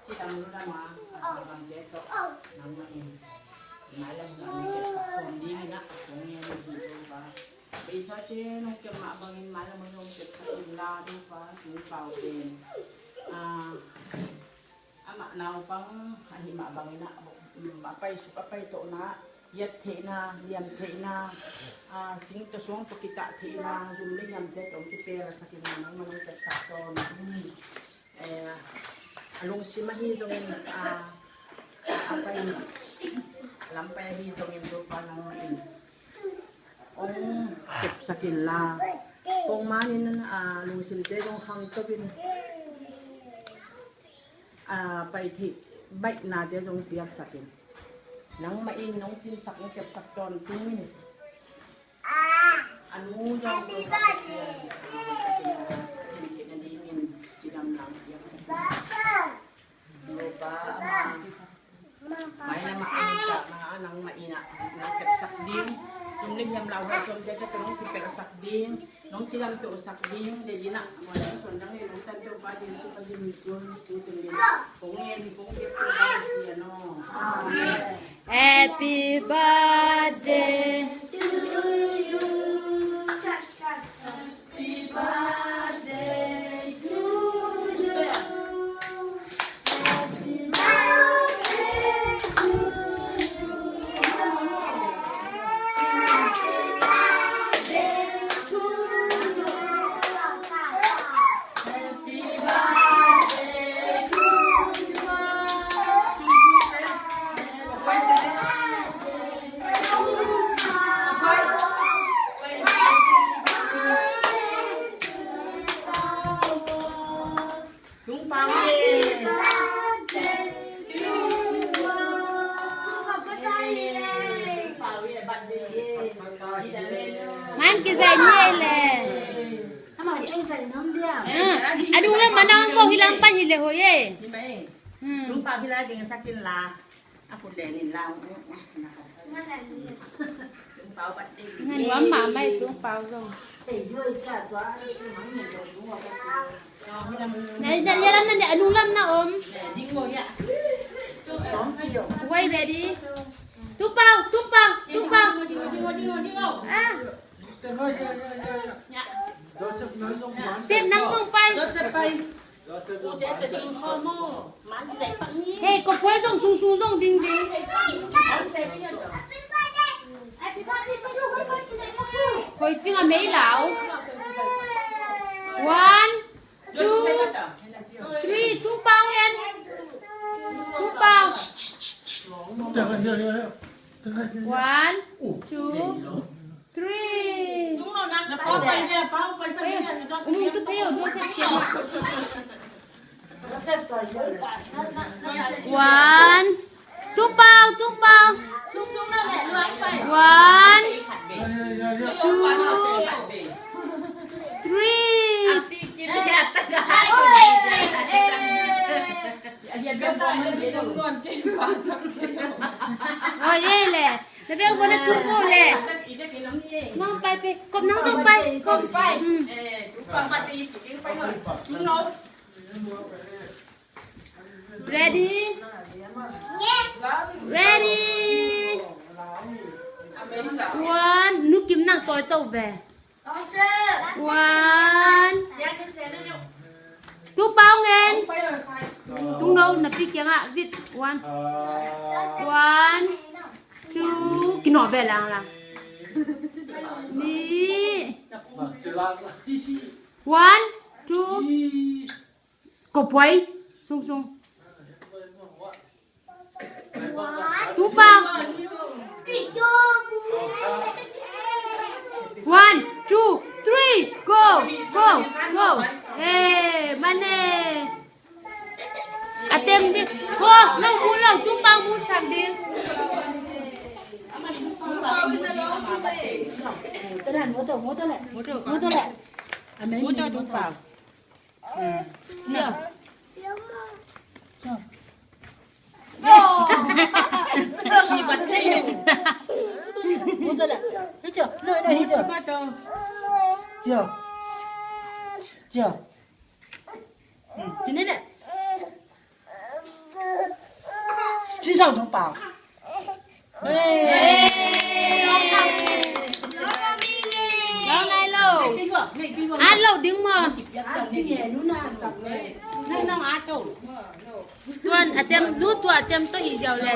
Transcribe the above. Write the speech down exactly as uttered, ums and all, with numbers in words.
Cidam lulama a bangte tawh nangmah in mailam hun a nong kepsak khawm dingin ah kong ngen hi Topa. Beisa te nong kep mah bangin mailam hun nong kepsak inla Topa, Tung Pau pen amah naupang ahih mah bangin ah a paisuk a paitawhna hiat theihna, liam theihna, sing tawh suang tawh kitah theihna, zum le hiamte tawh hong kipelsak inla nangmah nong kepsak tawntung hi. A lungsim ahi zongin, a pai lam pai ahi zongin Topa nangmah in hong kepsak inla, kong manin a lungsimte zong khangto in, a pai theih baihnate zong piaksak in, nangmah in nong cinsak nong kepsak tawntung in. A nu zong Topa Pasian, a nu Topa Pasian, a nu Topa Pasian, a nu Topa Pasian, a nu Topa Pasian, Topa amah mailam ah a nungta ma a nangmah in ah nong kepsak ding, zum le hiam lauhuai tuamte tawh nong kipelsak ding, nong cidam tawhsak ding deih in ah, muan nong suan dang le nong tan Topa Jesu Khazih min suang thu tung ding kong ngen hi kong biak Topa Pasian aw. Amen. Happy birthday to you. Happy birthday to you. Happy birthday to you. Happy birthday to you. Tung Pau ye. Tung Pau ye, birthday ye. Man kizai ni le. Ama kizai nom dia. A dung le manang ko hilang pan hi le ho ye. Tung Pau hilang ding sakin la. A khut leng in la. Tung Pau birthday. Ngan nuam mahmah hi Tung Pau zong. Nai, nai, ya lam na, a nu lam na om. Wai ready. Tung Pau, Tung Pau, Tung Pau. Ah. Sep nang zong pai. Joseph pai. Hei, ko puai zong sung sung zong ding ding. Koi cing a mei lau. One, two, three, Tung Pau hen. Tung Pau. One, two, three. Tung lo nak. Na Pau pai ve, Pau pai sa ve, Joseph. Tung tu pay, Joseph kiang. One. Tung Pau, Tung Pau. Sung sung na ve, luang pai. One, two, three. Oh, ye le. Na bel ko na tu ko le. Nang pai pe. Kop nang zong pai. Kop pai. Hmm. Ready? Ready? One. Nu Kim nang toi to ve. One. Tung Pau ngen. Tung lo na pi kiang ah vit. One. One. Two. Kinawh ve lang lang. Ni. One. Two. Ko puai. Sung sung. Tung Pau. One, two, three, go, go, go. Hey, mane. A tem ding. Ho, lo mu lo, Tung Pau mu sam ding. Motor le, motor le. Motor le. Amen. Motor Tung Pau. Cia. Cia. Cia. Cia. Cia. Cia. Cia. Xin sau dong pau. Lo nai lo. An lo ding maw? Tuan a tem, nu tua a tem tawh hi ziau le.